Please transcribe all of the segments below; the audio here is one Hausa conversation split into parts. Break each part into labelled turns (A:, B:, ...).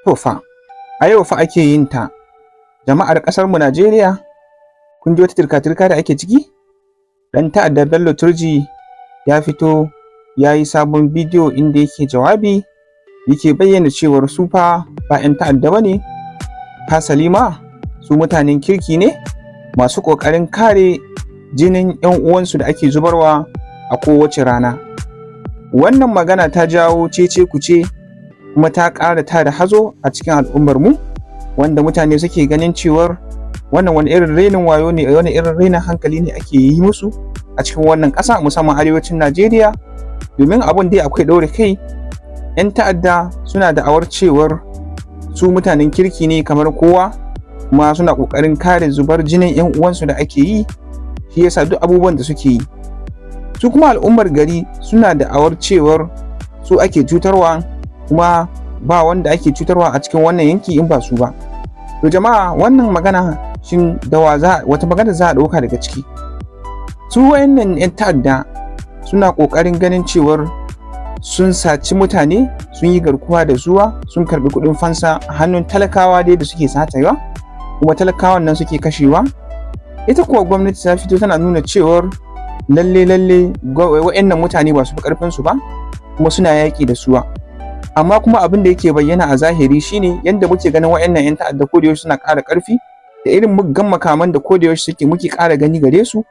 A: To fa, a yau fa ake yin ta. Jama'ar ƙasarmu Najeriya, kun ji wata turka-turka da ake ciki? Ɗan ta'adda Bello Turji ya fito ya yi sabon bidiyo inda yake jawabi, yake bayyana cewar su fa ba 'yan ta'adda ba ne, hasali ma su mutanen kirki ne masu ƙoƙarin kare jinin 'yan uwansu da ake zubarwa a kowace rana. Wannan magana ta jawo cece-kuce kuma ta ƙara tada hazo a cikin al'ummarmu, wanda mutane suke ganin cewar wannan wani irin rainin wayo ne, wani irin rainin hankali ne ake yi musu a cikin wannan ƙasa, musamman arewacin Najeriya, domin abun dai akwai ɗaure kai. 'Yan ta'adda suna da'awar cewar su mutanen kirki ne kamar kowa, kuma suna ƙoƙarin kare zubar jinin 'yan uwansu da ake yi, shi yasa duk abubuwan da suke yi. Su kuma al'ummar gari suna da'awar cewar su ake cutarwa, kuma ba wanda ake cutarwa a cikin wannan yanki in ba su ba. To jama'a, wannan magana shin da wa za wata magana za a ɗauka daga ciki? Su wayannan 'yan ta'adda suna ƙoƙarin ganin cewar sun saci mutane, sun yi garkuwa da zuwa, sun karɓi kuɗin fansa a hannun talakawa dai da suke sacewa, kuma talakawan nan suke kashewa. Ita kuwa gwamnati ta fito tana nuna cewar lalle lalle wa'annan mutane ba su fi ƙarfin su ba, kuma suna yaƙi da suwa. Amma kuma abin da yake bayyana a zahiri shine yadda muke ganin wa'annan 'yan ta'adda ko da yaushe suna ƙara ƙarfi, da irin muggan makaman da ko da yaushe suke muke ƙara gani gare su.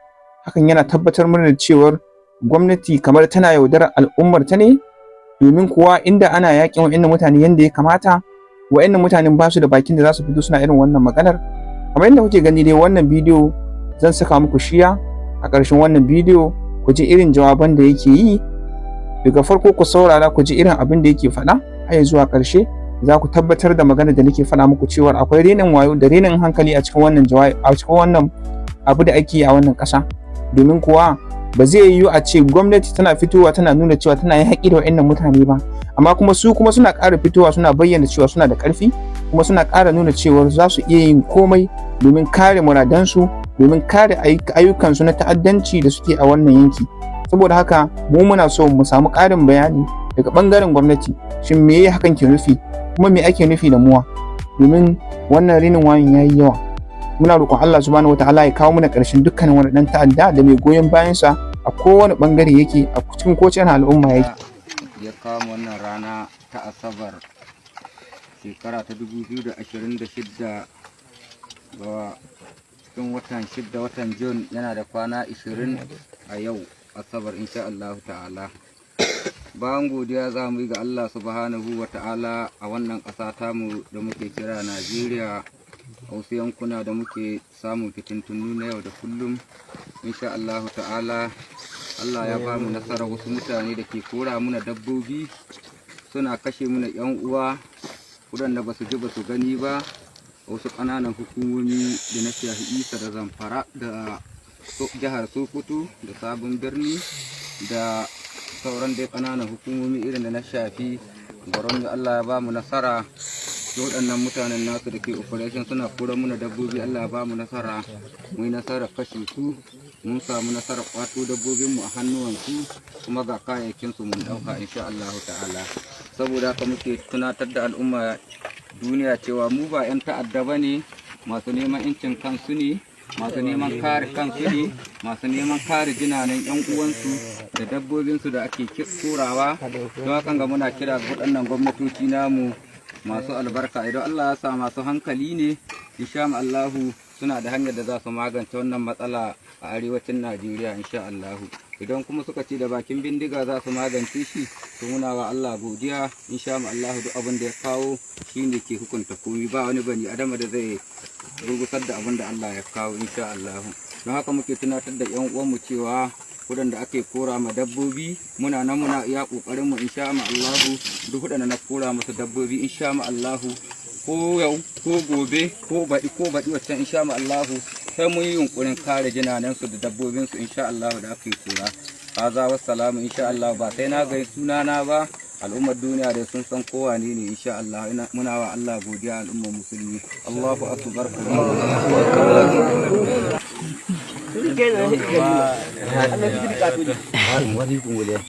A: Hakan yana tabbatar mana da cewar gwamnati kamar tana yaudarar al'ummar ta ne, domin kuwa inda ana yaƙin wa'annan mutane yadda ya kamata, wa'annan mutanen ba su da bakin da za su fito suna irin wannan maganar. Kamar yadda kuke gani dai, wannan bidiyo zan saka muku shiya a ƙarshen wannan bidiyo, ku ji irin jawaban da yake yi. Daga farko ku saurara ku ji irin abin da yake faɗa har zuwa ƙarshe, za ku tabbatar da maganar da nake faɗa muku cewa akwai renin wayo da renin hankali a cikin wannan jawabi, a cikin wannan abu da ake yi a wannan ƙasa. Domin kuwa ba zai yiwu a ce gwamnati tana fitowa tana nuna cewa tana yin haƙi da wa'annan mutane ba, amma kuma su kuma suna ƙara fitowa suna bayyana cewa suna da ƙarfi, kuma suna ƙara nuna cewa za su iya yin komai domin kare muradansu, domin kare ayyukansu na ta'addanci da suke a wannan yanki. Saboda haka mu muna so mu samu ƙarin bayani daga ɓangaren gwamnati, shin me hakan ke nufi, kuma me ake nufi da muwa? Domin wannan renin wayon ya yi yawa. Muna roƙon Allah Subhanahu wataala ya kawo mana ƙarshen dukkanin wani ɗan ta'adda da mai goyon bayansa a kowane ɓangare yake, a cikin kowace al'umma yake.
B: Ya kawo wannan rana ta Asabar, shekara ta 2026, ga cikin watan 6, watan June, yana da kwana 20 a yau Asabar, insha Allah ta'ala. Bayan godiya za mu yi ga Allah Subhanahu wa ta'ala, a wannan ƙasa tamu da muke kira Najeriya, a wasu yankuna da muke samun fitintunu na yau da kullum, insha Allah ta'ala Allah ya ba mu nasara. Wasu mutane da ke kora muna dabbobi, suna kashe muna yan uwa waɗanda ba su ji ba su gani ba, wasu ƙananan hukumomi da na shafi Isa da Zamfara da jihar Sokoto da Sabon Birni da sauran dai ƙananan hukumomi irin da na shafi Gwaron. Allah ya ba mu nasara. Su waɗannan mutanen nasu da ke operation suna kora muna dabbobi, Allah ya ba mu nasara, mu yi nasarar kashe su, mun samu nasarar kwato dabbobinmu a hannuwansu, kuma ga kayayyakinsu mun ɗauka, insha Allah ta'ala. Saboda haka muke tunatar da al'umma duniya cewa mu ba 'yan ta'adda ba ne, masu neman 'yancin kansu ne, masu neman kare kansu ne, masu neman kare jinanen 'yan uwansu da dabbobinsu da ake korawa. Don hakan ga muna kira ga waɗannan gwamnatoci namu masu albarka, idan Allah ya sa masu hankali ne, insha Allahu suna da hanyar da za su magance wannan matsala a arewacin Najeriya, insha Allahu. Idan kuma suka ce da bakin bindiga za su magance shi, to muna wa Allah godiya. Insha Allahu duk abin da ya kawo shine ke hukunta komai, ba wani bani adama da zai gurgusar da abin da Allah ya kawo, insha Allahu. Don haka muke tunatar da yan uwanmu cewa waɗanda ake kora ma dabbobi, muna nan muna iya ƙoƙarin mu, insha Allahu. Duk waɗanda na kora musu dabbobi, insha Allahu, ko yau ko gobe ko baɗi ko baɗi waccan, insha Allahu sai mun yi yunkurin kare jinanensu da dabbobinsu, insha Allahu, da ake kora. Haza wassalamu, insha Allah. Ba sai na gai sunana ba, al'ummar duniya da sun san kowa ne ne, insha Allah. Muna wa Allah godiya, al'ummar musulmi. Allahu akbar.